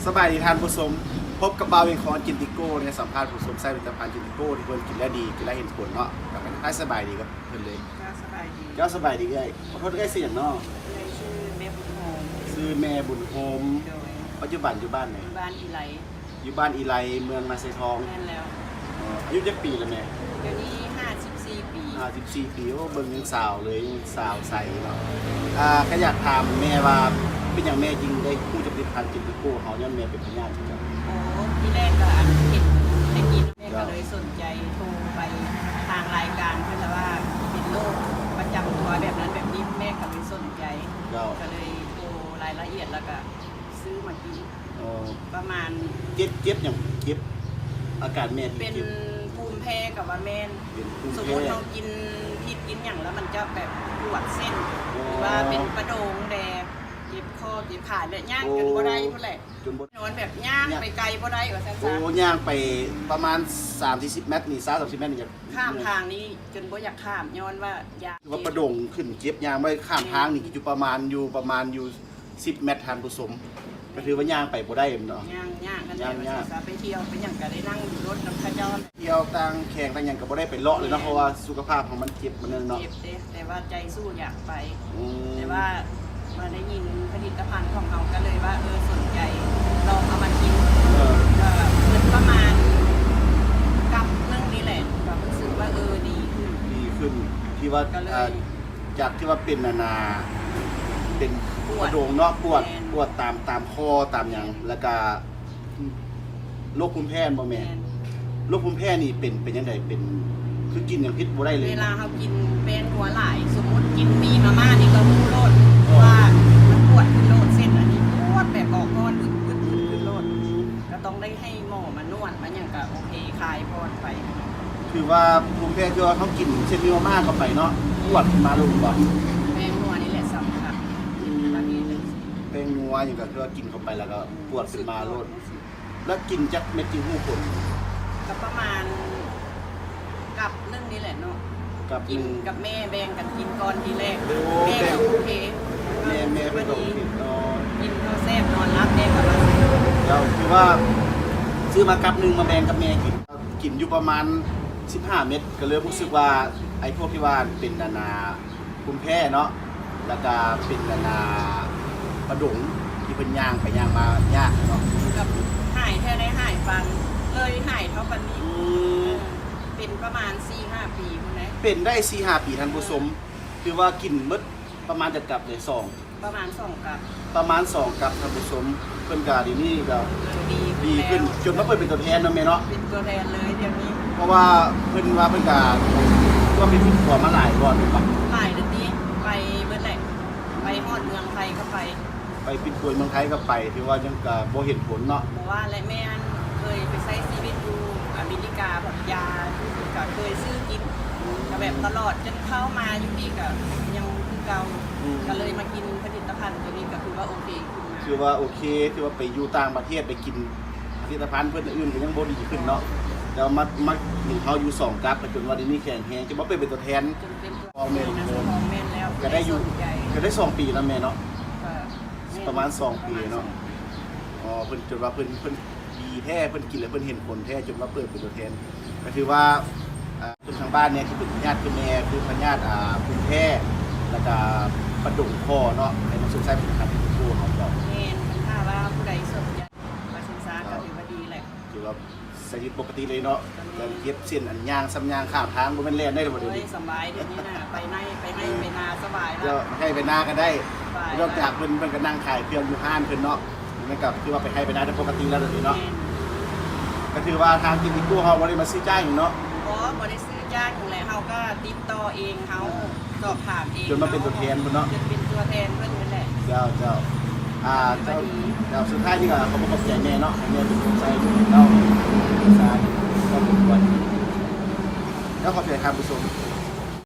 ສະບາຍດີທ່ານຜູ້ຊົມ, ພົບກັບບ່າວເວງຄອນ ກິນຕິໂກ້ ໃນສຳພາດຜູ້ຊົມໃຊ້ຜະລິດຕະພັນກິນຕິໂກ້ ທີ່ເພິ່ນກິນແລ້ວດີ ກິນແລ້ວເຫັນຜົນເນາະ. ກໍເປັນທັກທາຍສະບາຍດີກັບເພິ່ນເລີຍ. ເຈົ້າ ສະບາຍດີ. ເຈົ້າ ສະບາຍດີເອື້ອຍ. ຂໍໂທດ ເອື້ອຍຊື່ຫຍັງເນາະ? ເອື້ອຍຊື່ແມ່ບຸນໂຮມ. ຊື່ແມ່ບຸນໂຮມ. ໂດຍ. ປັດຈຸບັນຢູ່ບ້ານໃດ? ຢູ່ບ້ານອີໄລ. ຢູ່ບ້ານອີໄລ ເມືອງນາຊາຍທອງ. ແມ່ນແລ້ວ. ເອີ ອາຍຸຈັກປີແລ້ວແມ່? ດຽວນີ້ຫ້າສິບສີ່ປີ. ຫ້າສິບສີ່ປີ. ໂອ້ ເບິ່ງຍັງສາວເລີຍ ຍັງສາວໃສເນາະ. ອ່າ ກໍຢາກຖາມແມ່ວ່າ ເປັນຫຍັງແມ່ຈຶ່ງໄດ້ຮູ້ຈັກຜະລິດຕະພັນກິນຕິໂກ້ເຮົາ? ຍ້ອນແມ່ເປັນພະຍາດຄືກັນ. ໂອ້ ທີແລກກໍອັນເຫັນໄດ້ກິນ ແມ່ກໍເລີຍສົນໃຈ ໂທໄປທາງລາຍການເພິ່ນວ່າເປັນໂລກປະຈຳຕົວແບບນັ້ນແບບນີ້ ແມ່ກໍເລີຍສົນໃຈ. ເຈົ້າ. ກໍເລີຍໂທລາຍລະອຽດ ແລ້ວກໍຊື້ມາກິນ. ເອີ ປະມານ ເຈັບ ເຈັບຫຍັງ? ເຈັບ ອາການແມ່ທີ່ເຈັບ ເປັນພູມແພ້ກໍວ່າແມ່ນ. ເປັນພູມແພ້. ສົມມຸດເຮົາກິນຜິດກິນຫຍັງແລ້ວ ມັນຈະແບບປວດເສັ້ນ ໂອ້ ຫຼືວ່າເປັນປະດົງແດ່ ເຈັບຄໍເຈັບຂາ ແລະ ຍ່າງຈົນບໍ່ໄດ້ພຸ້ນແຫຼະ. ຈົນບໍ່ ນອນແບບຍ່າງໄປໄກບໍ່ໄດ້ວ່າຊັ້ນຊະ. ໂອ້ ຍ່າງໄປປະມານສາມສີ່ສິບແມັດນີ້ ຊາວສາມສິບແມັດນີ້ ຂ້າມທາງນີ້ຈົນບໍ່ຢາກຂ້າມ ຍ້ອນວ່າຢ້ານ. ຄືວ່າປະດົງຂຶ້ນເຈັບ ຍ່າງໄປຂ້າມທາງນີ້ ຢູ່ປະມານ ຢູ່ປະມານຢູ່ສິບແມັດ ທ່ານຜູ້ຊົມ. ກໍຖືວ່າຍ່າງໄປບໍ່ໄດ້ເນາະ. ຍ່າງຍາກ ຍ່າງຍາກ. ໄປທ່ຽວໄປຫຍັງກໍໄດ້ນັ່ງຢູ່ລົດນຳເຂົາເຈົ້າ. ທ່ຽວຕ່າງແຂວງຕ່າງຫຍັງກໍບໍ່ໄດ້ໄປເລາະເລີຍເນາະ ເພາະວ່າສຸຂະພາບເຮົາມັນເຈັບ ມັນນັ້ນເນາະ. ເຈັບເດ້ ແຕ່ວ່າໃຈສູ້ຢາກໄປ. ອືມ. ແຕ່ວ່າມາໄດ້ຍິນຜະລິດຕະພັນຂອງເຮົາ ກໍເລີຍວ່າ ເອີ ສົນໃຈລອງເອົາມາກິນ. ເອີ ກໍເບິດປະມານກັບໜຶ່ງນີ້ແຫຼະ ກໍຮູ້ສຶກວ່າ ເອີ ດີຂຶ້ນ ດີຂຶ້ນ. ທີ່ວ່າ ກໍເລີຍ ອ່າ ຈາກທີ່ວ່າເປັນອັນນ່າ ເປັນ ປວດ ປະດົງເນາະ ປວດ ແມ່ນ ປວດຕາມ ຕາມຄໍຕາມຫຍັງ ແລ້ວກະໂລກພູມແພ້ແມ່ນບໍ່ແມ່? ແມ່ນ. ໂລກພູມແພ້ນີ້ເປັນ ເປັນຈັ່ງໃດ? ເປັນ ຄືກິນຫຍັງຜິດບໍ່ໄດ້ເລີຍ? ເວລາເຮົາກິນແປ້ງນົວຫຼາຍ ສົມມຸດກິນໝີ່ມາມ່ານີ້ກໍຮູ້ໂລດ ເອີ ວ່າມັນປວດຂຶ້ນໂລດ ເສັ້ນອັນນີ້ປວດແບບອອກຮ້ອນວືດໆຂຶ້ນໂລດ. ອືມ. ກໍຕ້ອງໄດ້ໃຫ້ໝໍມານວດມາຫຍັງກໍໂອເຄ ຄາຍຜ່ອນໄປ. ຖືວ່າພູມແພ້ ຄືວ່າເຮົາກິນເສັ້ນໝີ່ມາມ່າເຂົ້າໄປເນາະ ປວດຂຶ້ນມາໂລດບໍ່? ແປ້ງນົວນີ້ແຫຼະສຳຄັນ. ອືມ. ແປ້ງນົວຫຍັງກໍຄືວ່າກິນເຂົ້າໄປແລ້ວກໍປວດຂຶ້ນມາໂລດ. ແລ້ວກິນຈັກເມັດຈຶ່ງຮູ້ຜົນ? ກໍປະມານກັບໜຶ່ງນີ້ແຫຼະເນາະ. ກັບໜຶ່ງ. ກິນກັບແມ່ ແບ່ງກັນກິນກ່ອນທີແລກ. ໂອ້ ແມ່ກໍໂອເຄ. ແມ່ ແມ່ເພິ່ນກໍໂອເຄ. ອໍ ກິນກໍແຊບ ນອນຫຼັບ ແມ່ກໍວ່າ. ແລ້ວຄືວ່າຊື້ມາກັບໜຶ່ງມາແບ່ງກັບແມ່ກິນ ກິນຢູ່ປະມານສິບຫ້າເມັດ ກໍເລີ່ມຮູ້ສຶກວ່າ ໄອ້ພວກທີ່ວ່າເປັນອັນນ່າ ພູມແພ້ເນາະ ແລ້ວກະເປັນອັນນ່າ ປະດົງທີ່ເພິ່ນຍ່າງໄປຍ່າງມາຍາກເນາະ. ແບບຫາຍແທ້ໄດ້ຫາຍປານ ເລີຍຫາຍເທົ່າປານນີ້. ອືມ. ເປັນປະມານສີ່ຫ້າປີພຸ້ນເດ້. ເປັນໄດ້ສີ່ຫ້າປີ ທ່ານຜູ້ຊົມ. ຖືວ່າກິນໝົດປະມານຈັກກັບເດ? ສອງ ປະມານສອງກັບ. ປະມານສອງກັບ ທ່ານຜູ້ຊົມ. ເພິ່ນກະດຽວນີ້ກະດີຂຶ້ນ ດີຂຶ້ນແລ້ວ ຈົນມາເປີດເປັນຕົວແທນເນາະແມ່ເນາະ. ເປັນຕົວແທນເລີຍດຽວນີ້. ເພາະວ່າເພິ່ນວ່າເພິ່ນກະ ກໍເປັນຄອບຄົວມາຫຼາຍບ່ອນແມ່ນບໍ່? ຫຼາຍແລ້ວຕິ ໄປເບິດແຫຼະ ໄປຮອດເມືອງໄທກໍໄປ ໄປປິ່ນປົວເມືອງໄທກໍໄປ ຖືວ່າຍັງກະບໍ່ເຫັນຜົນເນາະ. ບໍ່ວ່າແຫຼະ ແມ່ນເຄີຍໄປໃຊ້ຊີວິດຢູ່ອາເມລິກາ ພັດຢາ ກໍເຄີຍຊື້ກິນ ກໍແບບຕະຫຼອດ ຈົນເຂົ້າມາຢູ່ນີ້ກໍຍັງຄືເກົ່າ. ອືມ. ກໍເລີຍມາກິນຜະລິດຕະພັນຕົວນີ້ ກໍຖືວ່າໂອເຄຂຶ້ນມາ. ຖືວ່າໂອເຄ ຖືວ່າໄປຢູ່ຕ່າງປະເທດ ໄປກິນຜະລິດຕະພັນເພິ່ນອື່ນກໍຍັງບໍ່ດີຂຶ້ນເນາະ. ແຕ່ວ່າມາ ມາກິນເຮົາຢູ່ສອງກັບ ກໍຈົນວ່າດຽວນີ້ແຂງແຮງ ຈະມາເປັນ ເປັນຕົວແທນ ຈະມາເປັນຕົວແທນ ຂອງແມ່ນ ຂອງແມ່ນແລ້ວ ກໍໄດ້ຢູ່ ກໍໄດ້ສອງປີແລ້ວແມ່ເນາະ. ປະມານສອງປີເນາະ. ອໍ ເພິ່ນ ຈົນວ່າເພິ່ນ ເພິ່ນດີແທ້ ເພິ່ນກິນແລ້ວເພິ່ນເຫັນຜົນແທ້ ຈົນມາເປີດເປັນຕົວແທນ. ກໍຖືວ່າ ອ່າ ຄົນທາງບ້ານນີ້ ທີ່ເປັນພະຍາດຄືແມ່ ຄືພະຍາດ ອ່າ ພູມແພ້ ແລ້ວກະປະດົງຄໍເນາະ ໃຫ້ມາຊົມໃຊ້ຜະລິດຕະພັນໂກເຮົາເນາະ. ແມ່ນ ຖ້າວ່າຜູ້ໃດສົນໃຈມາສຶກສາ ກໍຖືວ່າດີແຫຼະ. ຖືວ່າໃຊ້ຊີວິດປົກກະຕິເລີຍເນາະ. ແມ່ນ. ແລ້ວເຮັດເສັ້ນອັນຍ່າງ ສ່ຳຍ່າງຂ້າມທາງ ບໍ່ແມ່ນແລ່ນໄດ້ບໍ່ດຽວນີ້? ໂອ້ຍ ສະບາຍດຽວນີ້ນະ ໄປໄຮ່ໄປນາ ໄປນາສະບາຍແລ້ວ. ເຈົ້າ ໄຮ່ໄປນາກໍໄດ້. ສະບາຍ. ນອກຈາກເພິ່ນ ເພິ່ນກໍນັ່ງຂາຍເຄື່ອງຢູ່ຮ້ານເພິ່ນເນາະ. ມັນກໍຄືວ່າໄປໄຮ່ໄປນາໄດ້ປົກກະຕິແລ້ວດຽວນີ້ເນາະ. ແມ່ນ. ກໍຖືວ່າທາງກິນຕິໂກ້ເຮົາບໍ່ໄດ້ມາຊື້ຈ້າງຫຍັງເນາະ. ບໍ່ ບໍ່ໄດ້ຊື້ຈ້າງຫຍັງແຫຼະ ເຮົາກໍຕິດຕໍ່ເອງ ເຮົາສອບຖາມເອງ ຈົນມາເປັນຕົວແທນເພິ່ນເນາະ. ຈົນເປັນຕົວແທນເພິ່ນນັ້ນແຫຼະ. ເຈົ້າ ເຈົ້າ. ອ່າ ເຈົ້າ ເຈົ້າ ສຸດທ້າຍນີ້ກໍຂອບອົກຂອບໃຈແມ່ເນາະ ໃຫ້ແມ່ເປັນຄົນໃຊ້ເຈົ້າ ເຈົ້າ ເຈົ້າສົມຄວນ ເຈົ້າ. ຂອບໃຈທ່ານຜູ້ຊົມ.